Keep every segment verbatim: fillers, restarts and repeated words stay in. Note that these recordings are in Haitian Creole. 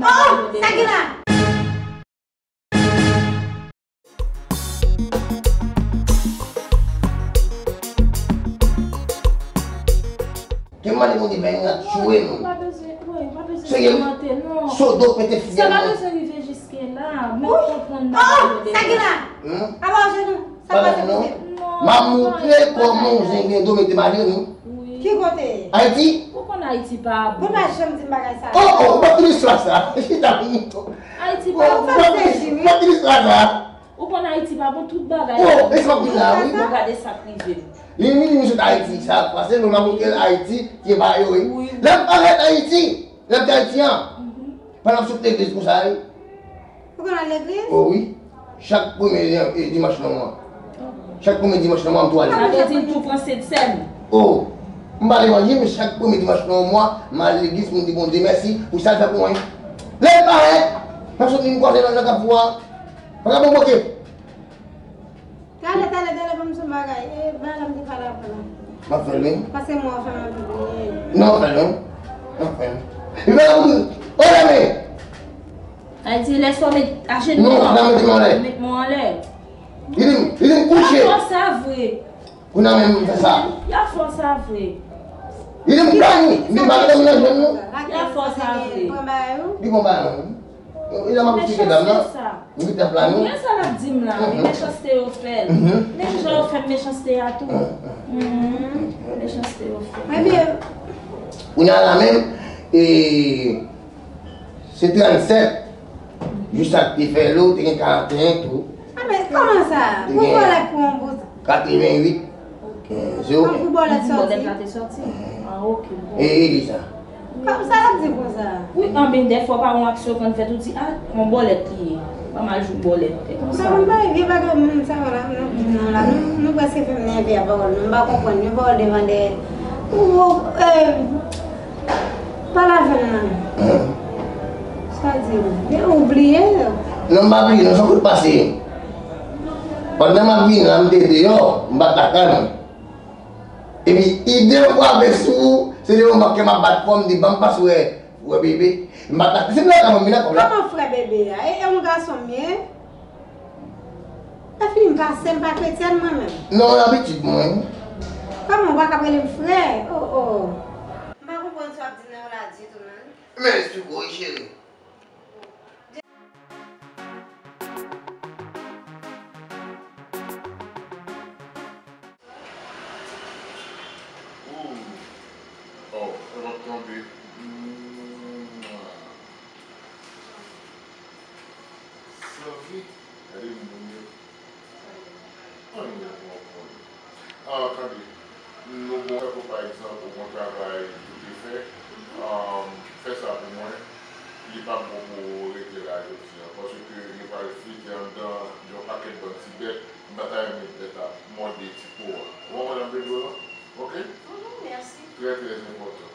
Oh, sa gen la? Ke mande moun di ben rat tchwe nou. Serye wi. Sodo pete fidèl nou. Sa pa bezwen rive jiske la. Men konprann nan. Oh, sa gen la? Aba w jenou. Sa pase pou se? M ap montre kòman yon zen gen do mete malere nou. Ki kote? Ayiti. Ou konn Ayiti pa bon. Ou pa janm di m bagay sa. Oh, oh, ou pa konn istwa sa. Chita pou mouton. Ayiti pa bon. Ou pa konn istwa sa. Ou konn Ayiti pa bon, tout bagay. Oh, e sa pou la, wi. Bon, gade sa k rive m. Li vini, li sot Ayiti, sa pase, nou m ap montre l Ayiti, ki pa yo, wi. Lè m parèt Ayiti, lè m te Ayiti an, pandan m sot legliz konsa, wi. Ou konn al legliz? Oh, wi. Chak premye, e, dimanch nan mwa. Chak premye dimanch nan mwa, m tou ale. Sa vle di l tou pran sentsèn. Oh, m pa levanje, men chak premye dimanch nan mwa, m al legliz pou m di Bondye mèsi pou sa l fè pou mwen. Lè l parèt, m ap sot vin kwaze nan, nan Kafou a. Pa ka bon manke. Talè, talè, talè, ban m sou bagay. E, bagay la m te pale avan la. M ap fè l, wi. Pase mwen fè m anvi bliye. Non, m ap fè l, non. M ap fè l. Li pa la pou di, oh, dame! Sa vle di, lè sa w met ajenou. Non, dame, mete men anlè. Met men anlè. Li di m, li di m kouche. Y ap fè w sa vre. Kounye a menm, m fè sa. Y ap fè w sa vre. Li di m gany. Li di m pa gade m nan jèn, non. Y ap fè w sa vre. Li bon bagay, non. E la m ap eksplike dam nan. Mechanste sa. Wi, t ap la, non. Men sa l ap di m la, wi, mechanste yo fè l. Menm jan yo fè m mechanste a tou. Mechanste yo fè l. Ebyen, kounye a la menm, e, se trannsèt. Jis sa k te fè l, ou te gen karanteyen tou. A, men kòman sa? Pou vòlè pou yon bout. Katreventuit. Zero. Pou bòlèt sòti. Bòlèt la te sòti? Ah, ok, bon. E, e, li sa. Kòm sa l ap di konsa? Wi, anben, dèfwa pa yon aksyon konn fèt, ou di, ah, yon bòlèt li ye. Ban m al jwe bòlèt. E konsa. Sa konn bay vye bagay moun sa yo la, non, non, la, nou, nou prèske fè m nève a pawòl nou. M pa konprann, yon pawòl devan dèyè. Ou, eh, pale avè m non. Sa di, men ou bliye? Non, m pa bliye, non, se yon kout pase. Pandan m ap vini la, m te deyò, m pa t lakay mwen. Epi, ide m frape sou ou, se de moman kè m ap bat kò m, m di, ban m pase wè, wè bebe. M pa t lakay, se m lakay mwen, m vin ak kòb la. Kòman frè bebe a? E, e yon gason m ye? Epi m pa sè, m pa kretyèn mwen menm. Non, abitid mwen. Kòman ou pa ka rele m frè? Oh, oh. M pa konprann sa w ap di nan yo la ditou, non. Men, esplike w, wi, cheri. Ooh. Oh, e p ap tonbe. Mwah. Sanvi. Gade moun yo. Ann, nou konprann. Ah, tande. Nou bon, tankou pa egzanp, ou gon travay ou te fè, um, fè sa pou mwen. Li p ap bon pou ou rete la jodi a, paske yo pral flite anndan yon pakèt bann ti bèt. M pa ta renmen bèt ap mòde ti po a. Ou konprann sa m vle di w lan? Oke? Mhm, mèsi. Trè, trè enpòtan.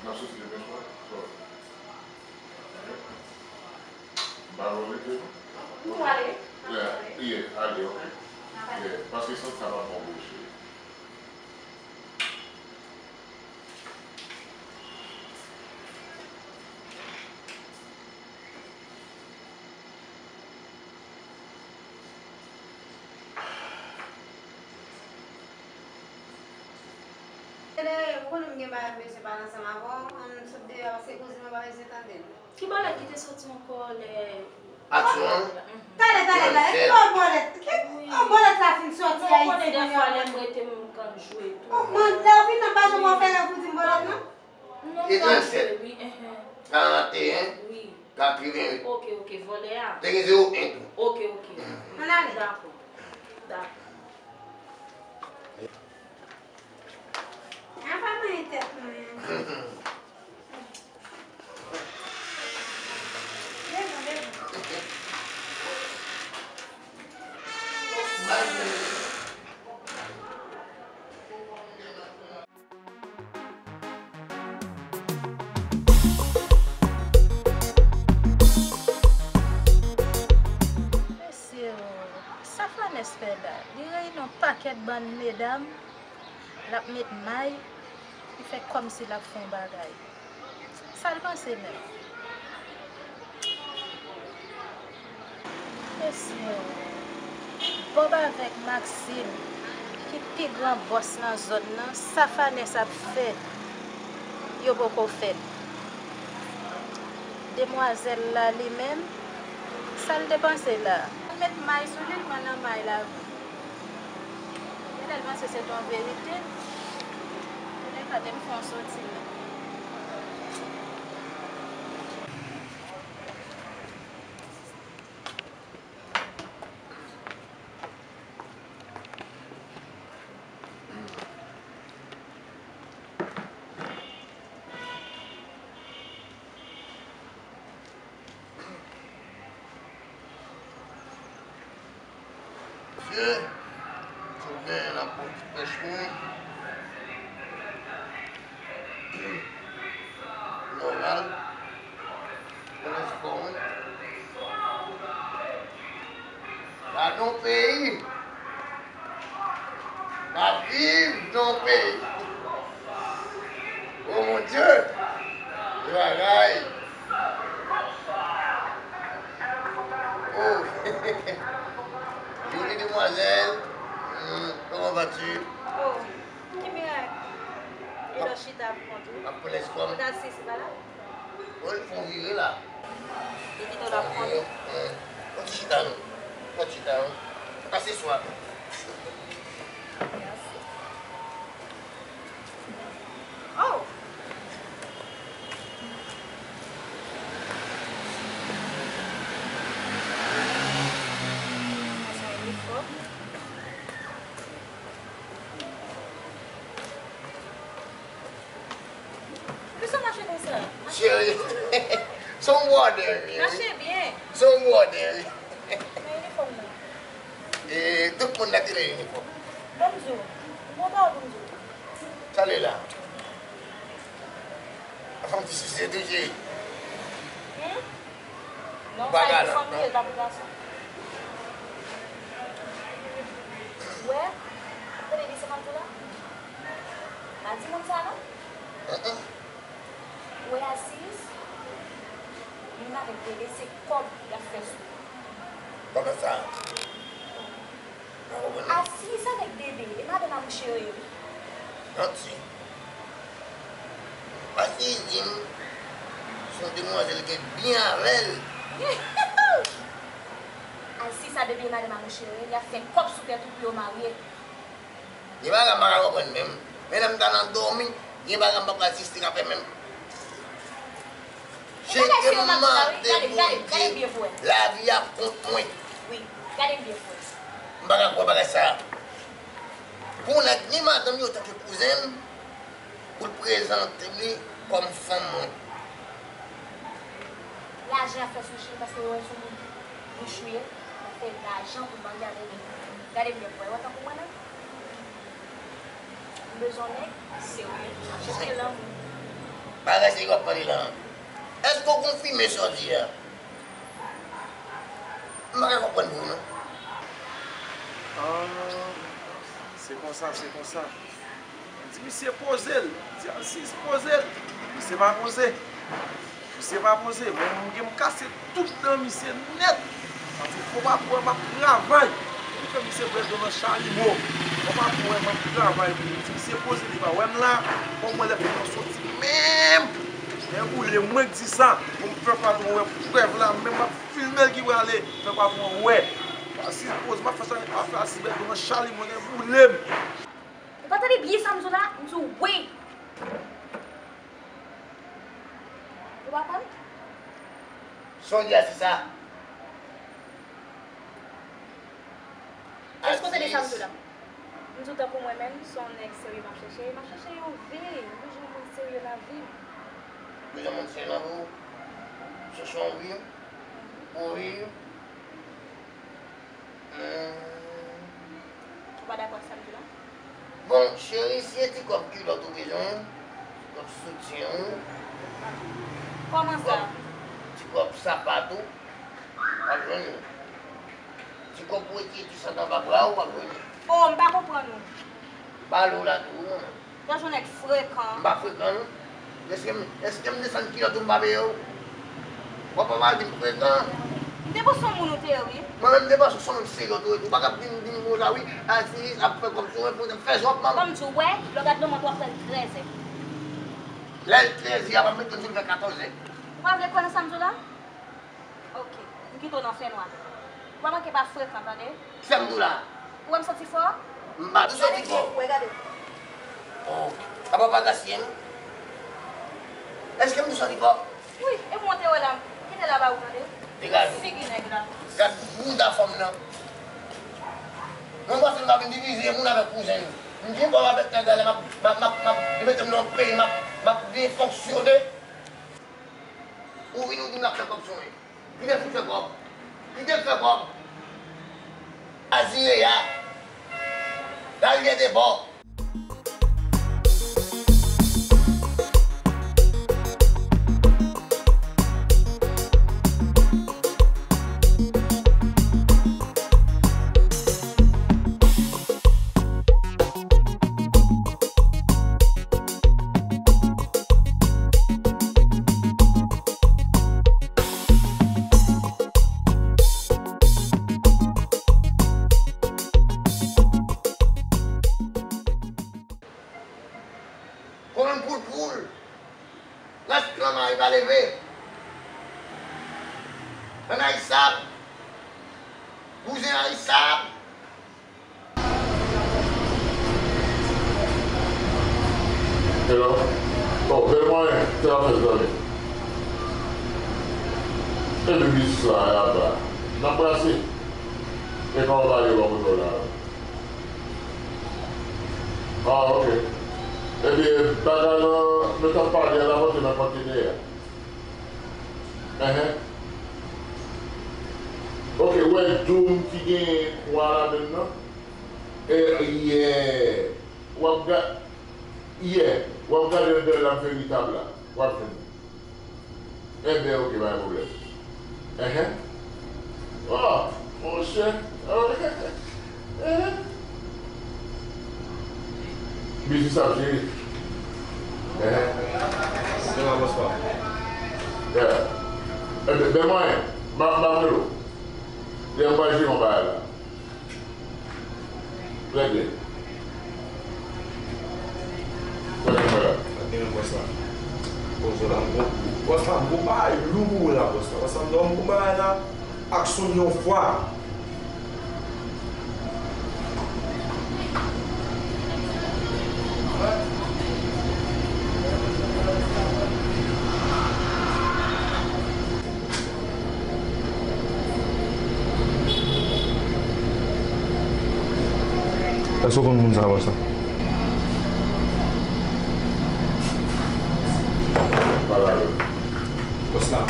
N ap soti demen swa? Swa. Oke? M pa vle w rete, non? Nou ale. Yeah, yeah, ale, oke? N ap ale. Yeah, paske sant sa pa bon pou ou, cheri. Tele, ou konnen m gen bagay m bezwen pale ansanm avè w, ann sot deyò, se koze mwen pa bezwen tande l. Ki bòlèt ki te soti ankò lè... Aksyon an? Talè, talè, talè. Ki bò bòlèt? Ki, oh, bòlèt la fin sòti Ayiti kounye a? Ou konnen dèfwa lè m rete m konn jwe tou. Oh, man, lè w vin nan pa janm wè fè rèv pou di m bòlèt, non? Non, m konn jwe, wi, enhen. Karanteyen, katreventuit. Oke, oke, vòlè a. Te gen zewo en tou. Oke, oke. Ann ale. Dakò. Dakò. Apa mwen tèt mwen? Devan, devan. Mesye, sa Fanès fè la, li reyini yon pakèt bann medam, l ap met may, li fè kòmsi l ap fè yon bagay. Sa l panse menm? Mesye, Bob avèk Maxime, ki pi gran bòs nan zòn nan, sa Fanès ap fè, yo poko fè l. Demwazèl la, li menm, sa l te panse la? L met may sou li, l pran nan may la vre. Genlè l panse se t yon verite. Kounye a, gade m fè yon soti. Mesye, si w genyen la pou ti pèch mwen. Nòmal. Mwen espè mwen. Gade yon peyi. N ap viv nan yon peyi. O mon Dye! Bagay! Oh! Jolie demoiselle. Hmm, comment vas-tu? Oh, ki mirak? E lò chita pou kont ou? M ap pran lespwa m. Ou ta si, se pa la? Bon, li fè yon vire la. Li kite w la pou kont ou. Yon ti chita non. Yon ti chita non. Pase swa. Mèsi. Oh! Sa yon inifòm. Poukisa w mache konsa? Cheri, se yon bwòdè, wi. Mache byen. Se yon bwòdè, wi. Men inifòm nan. E, tout moun nan te nan inifòm. Ban m di w, m gon pawòl pou m di w. Sa l ye la? Fanm ti sise tou, cheri. Hmm? Non, sa e pou fanm li ye, l pa pou gason. Ou wè? Tande byen sa m ap di w la? Pa di moun sa non. Ou wè Asiz? Li menm avèk Dede se kòb y ap fè sou. Kòman sa? Asiz avèk Dede, e madanm Amouche yo ye wi. Manti. Asiz di m se yon demwazèl ki byen avè l. Asiz sa depi e madanm Amouche yo ye, y ap fè kòb sou tèt ou pou yo marye. Gen bagay m pa ka konprann menm. Men lè m ta nan dòmi, gen bagay m pa pral sispann ap fè menm. Cheke m mande Bondye, lavi ap kont mwen. Wi, gade m byen frè. M pa ka kwè bagay sa. Pou nèg ni madanm yo tankou kouzen m, pou l prezante li kòm fanm mwen. Lajan y ap fè sou Cheri paske yo wè se yon moun rich ou ye, y ap fè lajan pou l marye avè li. Gade m byen frè, ou wè tankou mwen menm? M bezwen yon nèg serye, m ap chèche lanmou. Bagay serye w ap pale la. Èske w konfime sa w di a? M pa ka konprann vre w non. Ah, se konsa, se konsa. Di misye poze l. Di Asiz poze l. Misye pa poze. Misye pa poze. Mwen, m gen m kase tout dan misye nèt. Paske fò pa pou wè m ap travay. Li fè misye bwè dlo nan chalimo. Fò pa pou wè m ap travay pou li. Di misye poze, li pa wè m la. Fò mwen lè fè mwen soti menm. Men boule mwen k di sa. Pou m fè patwon wè prèv la. Menm m ap filme l ki prale. Fè patwon wè. Asiz poze, m ap fè sa, m ap fè Asiz bwè dlo nan chalimo, men boule m. Ou pa tande byen sa m di w la? M di w wi. Ou pa konn? Sa w di a se sa? Èske w tande sa m di w la? M di w tankou mwen menm, se yon nèg serye m ap chèche. M ap chèche yon vi. M bezwen yon moun serye nan vi m. Bezwen moun serye nan vi w? Chèche yon vi pou viv. Hmm. Ou pa dakò ak sa m di la? Bon, cheri, si se ti kòb kilòt ou bezwen, ti kòb soutyen ou, kòman sa? Ti kòb, ti kòb sapat ou, w ap jwenn li. Ti kòb pou retire ti sant anba bra ou, w ap jwenn li. Oh, m pa konprann ou. Pale w la tou, wi, mwen. Gad yon nèg frekan. M pa frekan, non. Èske m, èske m desann kilòt ou m pa peye w? W ap mal di m frekan. M te panse se yon moun ou te ye, wi. Mwen menm, m te panse se yon moun serye ou te ye tou. Ou pa ka vin di m konsa, wi. Aziz ap fè kòb sou mwen, pou fè zòt, man. Ban m di w, wè, lè w gad nan mont ou ap fè l trè zè. Lè l trè zè a, m ap mete l sou l fè katòz zè. Ou pa vle kwè nan sa m di w la? Ok, m kite w nan fènwa. Ou pa manke pa frekan, tande? Fè m di w la. Ou wè m santi fò? M pa di w santi fò. Gade, gade. Oh, apa pa gaspiye m? Èske m di w santi fò? Wi, e pou w te wè la. Kite la ba ou, tande? Degaj ou. Figi nèg la. Gad bouda fanm nan. Mwen panse m pa vin divize moun avèk kouzen m. M gen pwoblèm avèk nèg la, lè m ap, m ap, m ap, m ap, li mete m nan yon peyi, m ap, m ap byen fonksyone. Ou vini, ou di m l ap fè kòb sou mwen. Kite l fout fè kòb. Kite l fè kòb. Azire a. Larivyè de bò. Kolonn poul poul. Rès klan mari pa leve. Ann ayisab. Bouzen ayisab. Hello? Oh, bèl mwayen, se afè zanmi. Epi biznis la, y ap ba. N ap brase. E pa w pale w ap la. Ah, ok. Ebyen, bagay lan, nou t ap pale a, l ap antre nan pòt ki dèyè a. Enhen. Ok, ou wè doum ki gen kwa ladan l nan? E, yeah. W ap ga-, yeah. W ap gade anndan l ap veritab la. W ap jwenn li. Enben, ok, pa gen pwoblèm. Enhen. Oh, monchè. Enhen. Biznis ap jere. Enhen. Se la, bòs pa. Yeah. Enben, bèl mwayen. M ap, m ap rele w. Lè m pral jere yon bagay la. Trè byen. Trè byen, mwen la. Trè byen, bòs la. Poze la, m gon, bòs la, m gon bagay lou pou ou la, bòs la. Bòs la, m di w m gon bagay la, aksyon yon fwa. Èske w konn moun sa a, bòs la? Pale avè m. Bòs la,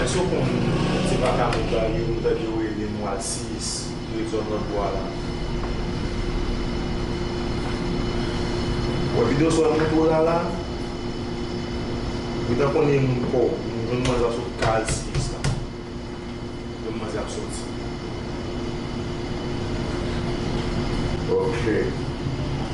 èske w konn ti vakabon sa yo, tande yo rele Nwal sis, ki ret sot lòt bò a la? Ou wè videyo sa w montre w la la? Ou gentan konnen moun kò, moun jwenn manzè sou kal sis la. Yon manzè ap soti. Ok.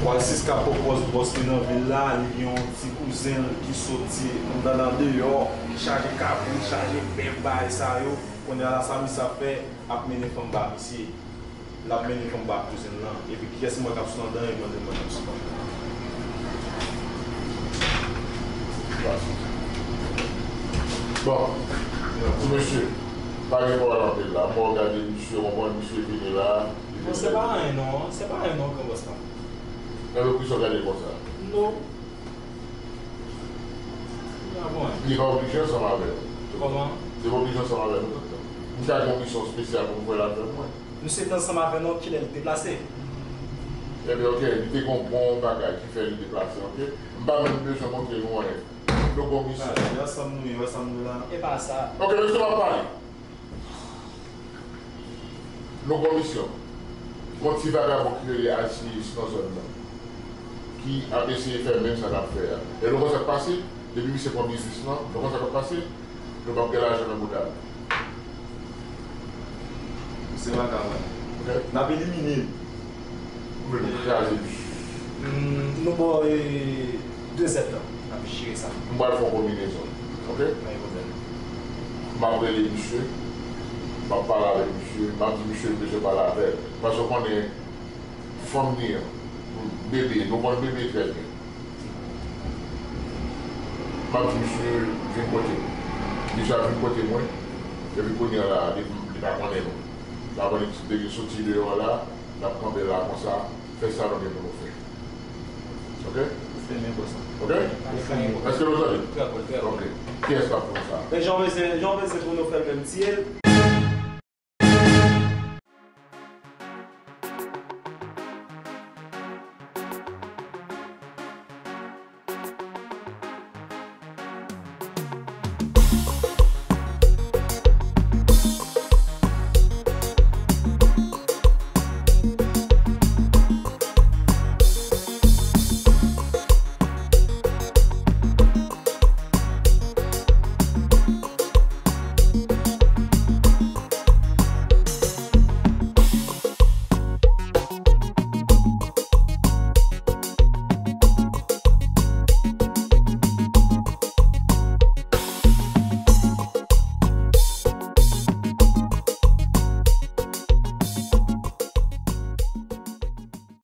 Nwal sis ka pran pòz bòs li nan vil la, li gen yon ti kouzen l ki soti anndan nan deyò, ki chaje kabrit, chaje bèf, bagay sa yo. Kounye a la, sa misye ap fè, ap mennen fanm ba misye. L ap mennen fanm ba kouzen l lan. Epi kiyès mwen k ap sou anndan, e mwen menm mwen k ap sou anndan. Bon, ti mesye, pa gen pwoblèm anpil la. Mwen gade misye, konprann misye vini la. Bon, se pa anyen non, se pa anyen non, gran bòs la. Nan lopinisyon gade konsa. Non. Li pa oblije ansanm avè nou. Kòman? Li pa oblije ansanm avè nou tout tan. M ka gen yon misyon espesyal pou m fè l avè mwen. Misye te ansanm avè nou kilè li deplase? Ebyen, ok, li te gen yon bon bagay ki fè li deplase, ok? M pa menm bezwen montre nou anyen. Nou gon misyon. Ah, se ansanm nou ye, ansanm nou la. E pa sa. Ok, mesye, m ap pale. Nou gon misyon. Gon ti vagabon ki rele Alsiyis nan zòn nan, ki ap eseye fè menm sa n ap fè a. E nou konn sa k pase? Depi misye pran biznis lan, nou konn sa k ap pase? Nou p ap gen lajan nan bouda l. Se vagabon. Ok? N ap elimine l. Ou vle nou kraze li? Hmm, nou ba w, e, de zèdtan. N ap jere sa. M pral fè yon konbinezon. Ok? Pa gen pwoblèm. M ap rele misye. M ap pale avèk misye, m ap di misye m bezwen pale avè l. Paske w konnen fanm ni an, bebe, nou konn bebe trè byen. M ap di misye vin kote m. Misye ap vin kote mwen, epi kounye a la, li, li pa konnen nou. L ap annik depi soti deyò a la, l ap kanpe la konsa, fè sa nou gen pou nou fè. Ok? Ou fè men bòs la. Ok? Ou fè men bòs. Èske nou tande? Trè bon, trè bon. Ok. Kiyès k ap fè sa? Men jan w bezwen, jan w bezwen pou nou fè l menm, tiye l.